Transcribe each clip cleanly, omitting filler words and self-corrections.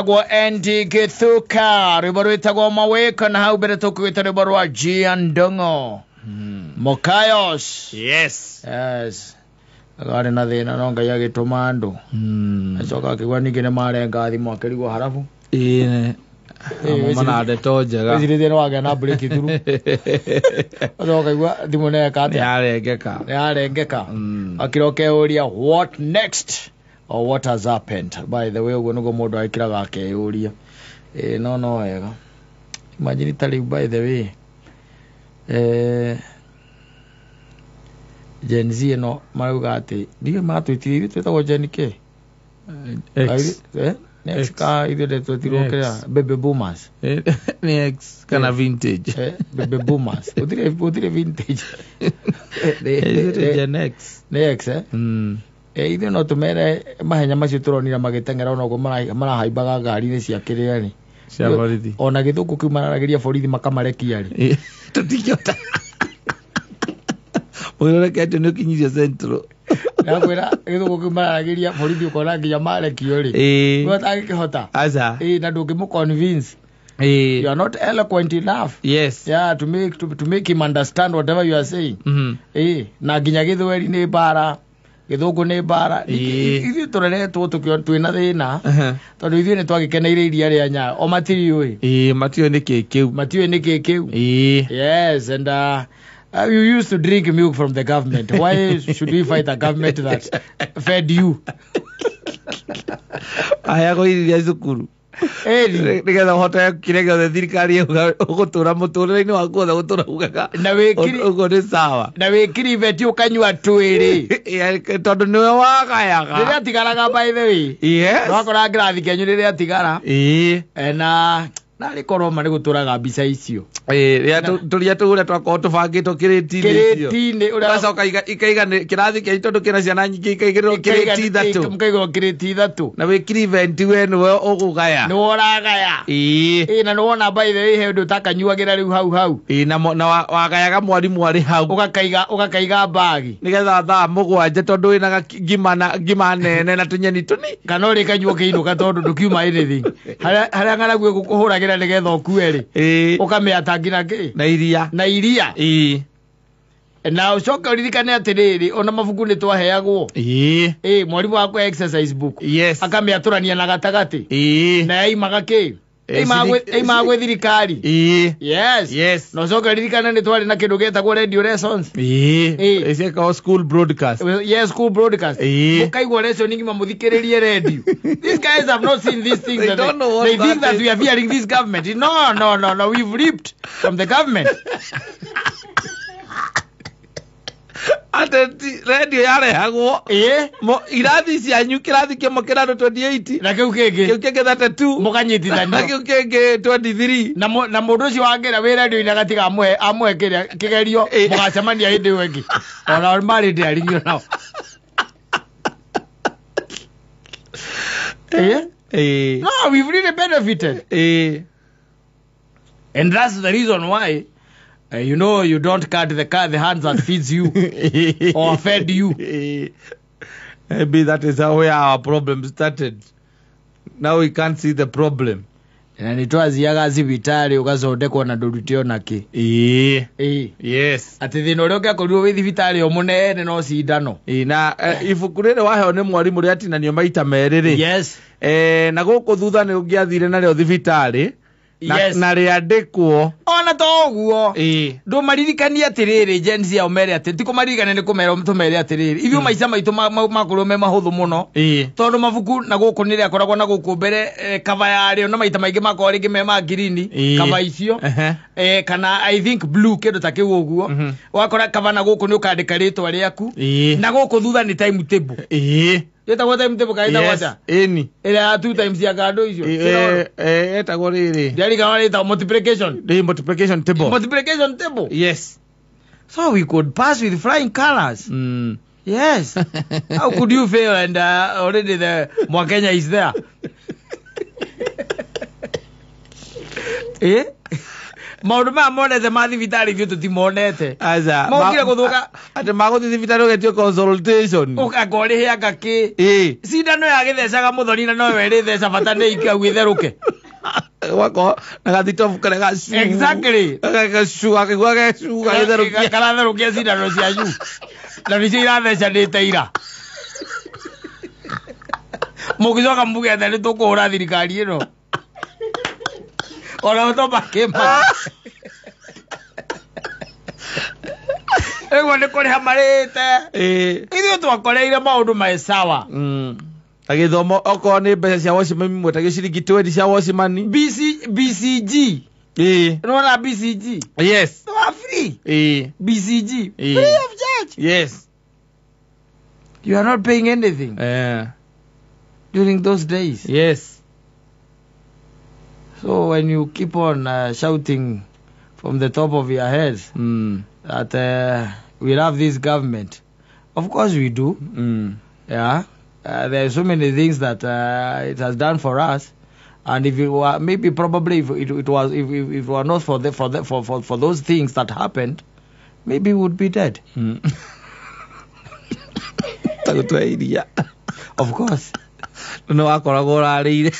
Gwo Andy Githuka rwimbo rwitagwo Mawiko, na hau mbere tukuite rwimbo rwa Gian Ndung'u Mokayos. Yes. Yes, agarĩ na thĩna no Ngai agĩtũma andũ, acoka akĩgua ningĩ nĩ marenga thimũ akĩrigwo harabu. Ĩĩ. Amwe na ndeto njega. Wĩcirĩtie nĩ wagĩa na break through, ũcoka ũkaigua thimũ nĩ yeka atĩa? Yarengeka. Nĩ yarengeka. Akĩra ũkeyũria, "What next?" or "What has happened?" By the way, ũguo nĩguo mũndũ agĩkĩraga akeyũria. Ĩĩ, no wega, imagine ta rĩu, by the way, Gen Z ĩno marauga atĩ ndiũĩ matwĩtire ithuĩ twĩtagwo Gen K. X. Eh? Nĩ X. X. Ka ithuĩ twĩtirwo X. kĩrĩa, baby boomers. Nĩ X kana vintage. Baby boomers, gũtirĩ vintage. Is it Gen X? Nĩ X, eh? Ithuĩ no tũmere mahenya macio tũronire magĩteng'era onoguo marahaimbaga ngari-inĩ cia kĩrĩa rĩ. Cia borithi. Ona gĩthũngũ kĩu mararagĩria borithi makamarekia rĩ. Tũtingĩhota. Mwĩroreke nĩ ũkinyirie Central. Ndakwĩra gĩthũngũ kĩu mararagĩria borithi ũkona nginya marekio rĩ. We ũtangĩkĩhota. Aca. Na ndũngĩmũ convince. You are not eloquent enough. Yeah, to make him understand whatever you are saying. Na nginya gĩthweri nĩ mbara, gĩthũngũ nĩ mbara. Ithuĩ tũreretwo twĩna thĩna tondũ ithuĩ nĩ twagĩkeneire iria rĩa Nyayo, o matiriũĩ. Ĩĩ, matiũĩ nĩ kĩ kĩu. Matiũĩ nĩ kĩ kĩu. Yes, and you used to drink milk from the government. Why should we fight a government that fed you? Aheagwo iria cukuru. Ĩni. Nĩgetha ũhote kĩrĩa gĩothe thirikari yauga ũgũtũra mũtũrĩre-inĩ waku wothe gũtũra ugaga. Na wĩkiri Ũguo nĩ sawa. Na wĩkiri beti ũkanyua twĩrĩ. Ĩĩ, tondũ nĩwe wagayaga. Rĩrĩa tigaraga, by the way. Wakora ngirathi kĩanyu rĩrĩa tigara. Na narĩ korwo ma nĩ gũtũraga mbica icio. Ĩĩ, rĩrĩa tũrĩa tũu ũrĩa twakorwo tũbangĩtwo kĩrĩti-inĩ icio. Kĩrĩti-inĩ ũrĩa Igacoka ikaiga kĩrathi kĩanyu tondũ kĩna ciana nyingĩ ikaigĩrĩrwo kĩrĩti ithatũ. Mũkaigĩrwo kĩrĩti ithatũ. Na wĩkiri event we nĩwe ũgũgaya. Nĩwe ũragaya. Ĩĩ. Ĩĩ, na nĩwona, by the way, he ũndũ ũtakanyuagĩra rĩu hau hau. Ĩĩ, na wagayaga mwarimũ arĩ hau. Ũgakaiga mbagi. Nĩgetha thaa 7 tondũ wĩna ngima na ngima nene na tũnyeni tũni. Kana ũrĩkanyua ũkĩinũka tondũ ndũkiuma anything. Harĩa ng'aragu ĩgũkũhũragĩra nĩgetha ũkue rĩ. Ũkamĩata nginya kĩ? Na iria. Na iria. Na ũcoke ũririkane atĩrĩrĩ, ona mabuku nĩ twaheagwo. Ĩĩ, mwarimũ wakwa exercise book. Akamĩatũrania na gatagatĩ. Na yaimaga kĩ? Yaimaga gwĩ thirikari. Yes. Na ũcoke ũririkane nĩ twarĩ na kĩndũ gĩtagwo radio lessons. Ĩĩ. Ĩciĩkago school broadcast. Yes, school broadcast. Mũkaigua lesson ng'ima mũthikĩrĩrie radio. These guys have not seen these things. They that don't know what They think that that we are fearing this government. No, no, no, no. We've ripped from the government. Atĩ radio yarehagwo. Irathi cianyu kĩrathi kĩmwe kĩna andũ 28. Na kĩu kĩngĩ. Kĩu kĩngĩ 32. Mũkanyitithanio. Na kĩu kĩngĩ 23. Na mũndũ ũcio wangĩra wĩ radio-inĩ agatiga amũhe kĩrĩa kĩgerio, mũgacemania hĩndĩ ĩyo ĩngĩ. Ona marĩ ndĩaringio nao. No, we've really benefited. And that's the reason why you don't cut the hands that feeds you or fed you. Maybe that is how where our problem started. Now we can't see the problem. Na nĩ twathiaga thibitarĩ ũgathondekwo na ndũrute ona kĩ. Ĩĩ. Atĩ thĩna ũrĩa ũngĩakorirwo wĩ thibitarĩ o mũnene no cindano. Ĩĩ, na ibuku rĩrĩ waheo nĩ mwarimũ rĩatinanio maita merĩ rĩ. Na gũkũ thutha nĩ ũngĩathire narĩo thibitarĩ na, na rĩandĩkwo. Ona to ũguo, ndũmaririkanie atĩrĩrĩ, Gen Z ao mere atĩ ti kũmaririkania, nĩ kũmera tũmere atĩrĩrĩ, ithuĩ maica maitũ makorirwo me mahũthũ mũno tondũ mabuku na gũkũ nĩ rĩakoragwo na gũkũ mbere, cover yarĩo na maita maingĩ makoragwo rĩngĩ me ma ngirini. Cover icio, kana I think blue, kĩndũ ta kĩu ũguo. Wakora cover na gũkũ nĩ ũkandĩka rĩtwa rĩaku, na gũkũ thutha nĩ time table. Ĩtagwo time table kana ĩtagwo atĩa? Ĩni. Ĩrĩa ya two times ya kandũ icio. Ĩtagwo rĩrĩ. Ndiarigana rĩtagwo multiplication. Rĩ multiplication table. Multiplication table. So we could pass with flying colors. Yes. How could you fail and already the Mwakenya is there? Eh? Maũndũ maya monete ma thibitarĩ ithuĩ tũtimonete. Aca. Mokire gũthũka. Atĩ magũthiĩ thibitarĩ ũgetio consultation. Ũkanga ũrĩhĩanga kĩ. Ĩĩ. Cindano yagĩthecaga mũthoni na noyo ĩrĩtheca bata nĩ ikau ĩtherũke. Wako na gathitobu karĩa gacu. Exactly. Gacu gakĩigua gacu gagĩtherũkia. Karatherũkia cindano cianyu. Na nĩcio irathecanĩte ira. Mũgĩcoka muge atĩ nĩ tũkũhũra thirikari ĩno. Ona to makĩma. Ĩguo nĩ kũrĩha marĩte. Ĩĩ. Ithuĩ twakoreire maũndũ me sawa. Ta gĩthomo okorwo nĩ mbeca cia watchman mwetagio ciringi 20 cia watchman. BCG. Ĩĩ. Nĩwona BCG? Yes. Nĩ free. Ĩĩ. BCG. Ĩĩ. Free of charge. Yes. You are not paying anything. During those days. Yes. So when you keep on shouting from the top of your heads that we love this government, of course we do. Yeah. There are so many things that it has done for us, and if it were maybe probably if it was if it were not for the for the for those things that happened, maybe we would be dead. Of course. No wakoragwo ũrarĩire.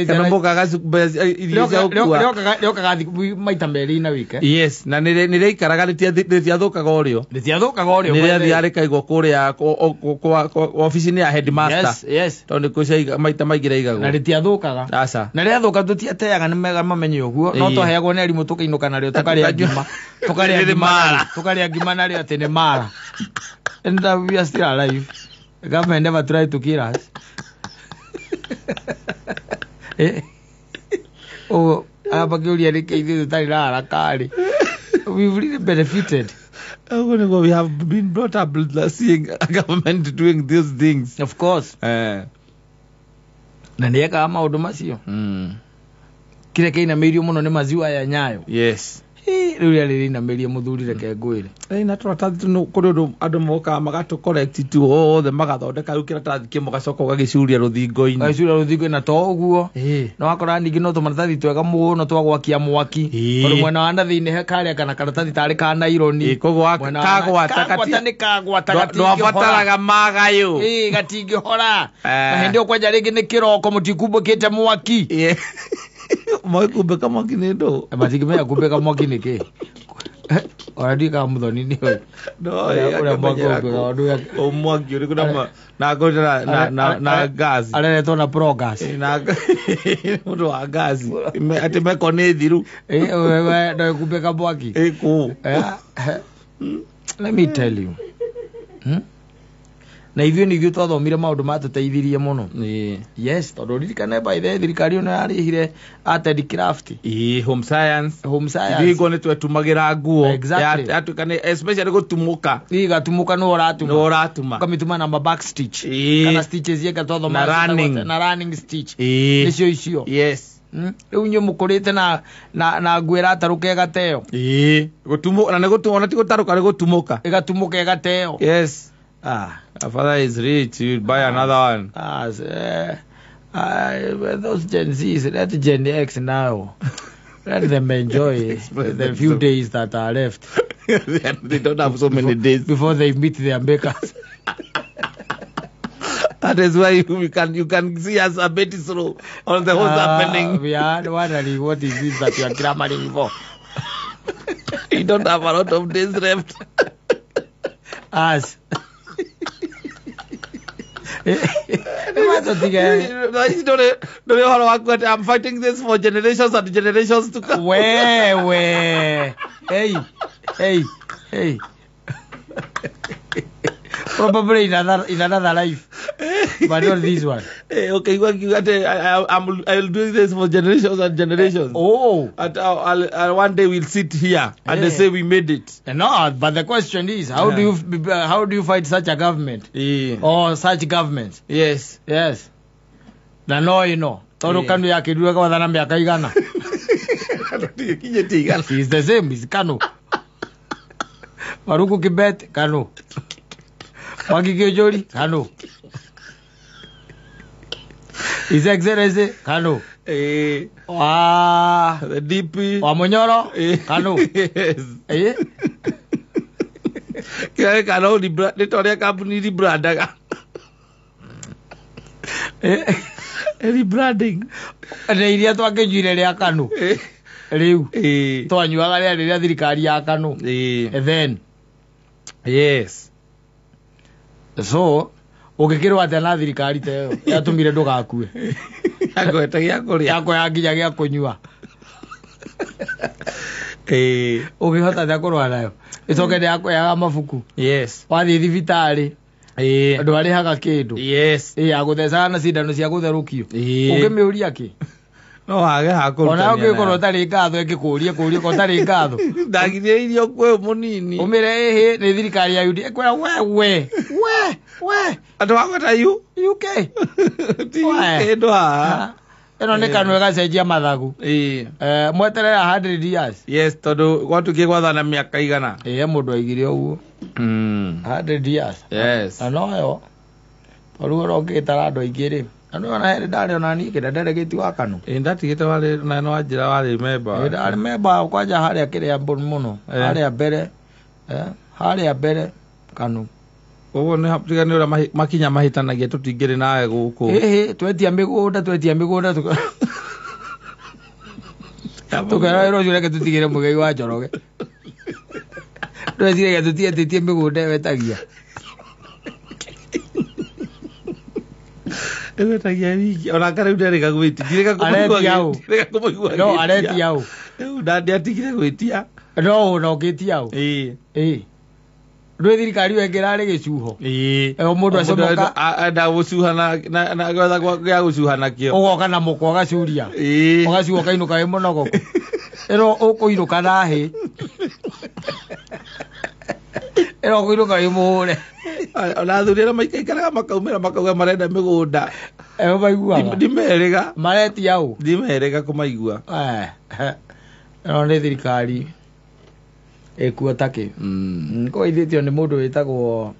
Kana mũkaga irio cia gũkua. Rĩokaga thikũ maita merĩ na wiki. Yes, na nĩrĩikaraga rĩtiathũkaga ũrĩo. Rĩtiathũkaga ũrĩo. Nĩrĩathiaga rĩkaigwo kũrĩa obici-inĩ ya headmaster. Yes, yes. Tondũ nĩkuo ciaiga maita maingĩ rĩaigagwo. Na rĩtiathũkaga. Aca. Na rĩathũka tũtiateaga nĩ mega mamenye ũguo. No twaheagwo nĩ arimũ tũkainũka narĩo tũkarĩa ngima. Tũkarĩa ngima narĩo atĩ nĩ mara. And we are still alive. The government never tried to kill us. Oh, we've really benefited. We have been brought up seeing a government doing these things. Of course. Na nĩekaga maũndũ macio. Kĩrĩa kĩinamĩirio mũno nĩ maziwa ya Nyayo. Yes. Rĩu rĩarĩ rĩinamĩrie mũthuri reke ngwĩre. Na tũratathi tũu kũrĩ ũndũ andũ mokaga magatũ correct tu othe magathondeka rĩu kĩratathi kĩmwe gacoka ũgagĩcuria rũthingo-inĩ. Ũgagĩcuria rũthingo-inĩ na to ũguo. Na wakora ningĩ no tũmaratathi twega mũno twa gwakia mwaki. Tondũ mwena wa na thĩinĩ he karĩa kana karatathi tarĩ ka naironi. Koguo kagwata nĩ kagwata gatingĩhora. Ndwabataraga magayũ. Gatingĩhora. Na hĩndĩ ĩyo kwanja rĩngĩ nĩ kĩroko mũtikumbũkĩte mwaki. Mwikumbĩka mwaki nĩ ndũ? Matingĩmenya kumbĩka mwaki nĩ kĩ. Ona ndiũĩ kana mũthoni nĩ ũĩ. Ũrĩa mwaki ũmbĩkaga mwaki ũrĩkũ na na gas. Areretwo na progas. Na mũndũ wa gas. Atĩ meko nĩ thiru. Ndoĩ kumbĩka mwaki. Kũ. Let me tell you. Na ithuĩ nĩ ithuĩ twathomire maũndũ matũteithirie mũno. Yes, tondũ ririkane by the thirikari ĩno yarĩhire art and craft. Home science. Home science. Ithuĩ nĩ twetumagĩra nguo. Exactly. Yatuĩka nĩ especially gũtumũka. Gatumũka nĩ ũratuma. Nĩ ũratuma. Ũkamĩtuma na ma back stitch. Kana stitches iria twathoma. Na running. Na running stitch. Nĩcio icio. Yes. Rĩu inyuĩ mũkũrĩte na nguo ĩratarũka ĩgateo. Gũtumũka na nĩ gũtumũka na ti gũtarũka nĩ gũtumũka. Ĩgatumũka ĩgateo. Yes. Our father is rich, you'll buy another one. Those Gen Zs, let Gen X now. Let them enjoy the few days that are left. They don't have so many days. Before they meet their makers. That is why you can see us a bit slow on the whole happening. We are wondering what is this that you are clamoring for. You don't have a lot of days left. Us. I'm fighting this for generations and generations to come. Wewe. Hey, hey, hey. Probably in another life, but not this one. Okay, I'll do this for generations and generations. Oh, and I'll one day we'll sit here and they say we made it. No, but the question is, how do you fight such a government or such governments? Yes, yes. Na no, you know, Toro kanu yake ndio kwa dhana miaka igana. It's the same. It's Kanu. Maruku Kibet Kanu. Mwangi Kiunjuri Kanu. His Excellency Kanu. Wa The DP. Wa Munyoro. Kanu. Yes. Kĩrĩa kana nĩ ta ũrĩa kambuni rebrandaga. Rebranding. Nĩ iria twakĩnyuire rĩa Kanu. Rĩu. Twanyuaga rĩarĩ rĩa thirikari ya Kanu. Then. Yes. So, ũngĩkĩrwo atĩa na thirikari ta ĩyo yatũmire ndũgakue. Yakwete gĩa kũrĩa. Yakwa nginya gĩa kũnyua. Ũngĩhota atĩa kũrũa nayo? Ĩcoke nĩ yakũheaga mabuku. Yes. Wathiĩ thibitarĩ. Ndwarĩhaga kĩndũ. Yes. Yagũthecaga na cindano cia gũtherũkio. Ũngĩmĩũria kĩ? No wage ha kũrutania. Ona ũngĩkorwo ũtarĩ ngatho ĩngĩkũrie kũrie ko ũtarĩ ngatho. Ndagirĩrĩirio kwĩ mũnini. Ũmĩre ĩhĩ nĩ thirikari ya UDA ĩkwĩra we we we we. Andũ agweta U UK. Ti UK ndũ haha. Ĩno nĩ kanua ĩgacenjia mathagu. Mweterera 100 years. Yes, tondũ gwatuĩkire gwathana mĩaka igana. Mũndũ aigire ũguo. 100 years. Yes. Na noyo tondũ ũrĩa ũngĩgĩtara andũ aingĩ rĩ. Na nĩ ona hĩndĩ ndarĩ ona niĩ kĩrĩa nderegĩti wa Kanu. Ndatigĩte warĩ na no wanjĩra warĩ memba. Ndarĩ memba kwanja harĩa kĩrĩa mũno. Harĩa mbere. Harĩa mbere Kanu. Koguo nĩ tiga nĩ ũrĩa makinya mahĩtanagia tũtingĩrĩ nawe gũkũ. Ĩhĩ twetia mĩgũnda tũkera rũciũ reke tũtigĩre Mũigai wa Njoroge. Tweciragia tũtietĩtie mĩgũnda ĩyo ĩtagia. Ĩgwetagia wiki ona ka rĩu nderĩga gwĩtia ndirĩga kũmũigua. No aretia ũ. Rĩu ndiatigire gwĩtia. No ona ũngĩtia ũ. Ndwĩ thirikari ĩyo ĩngĩ ĩrarĩ gĩcuho. O mũndũ acomoka enda gũcuha na gwetha gĩa gũcuha nakĩo. Ũgoka na mũkwa ũgacuria. Ũgacuha ũkainũka wĩ mũnogoku. Ĩno ũkũinũka na hĩ. Ĩno ũkũinũka wĩ mũhũre. Ona athuri arĩa maikaikaraga makaumĩra makauga marenda mĩgũnda. Maiguaga. Ndimerĩga. Maretia ũ? Ndimerĩga kũmaigua. Ĩno nĩ thirikari ĩkuo ta kĩ. Kũgeithĩtio nĩ mũndũ wĩtagwo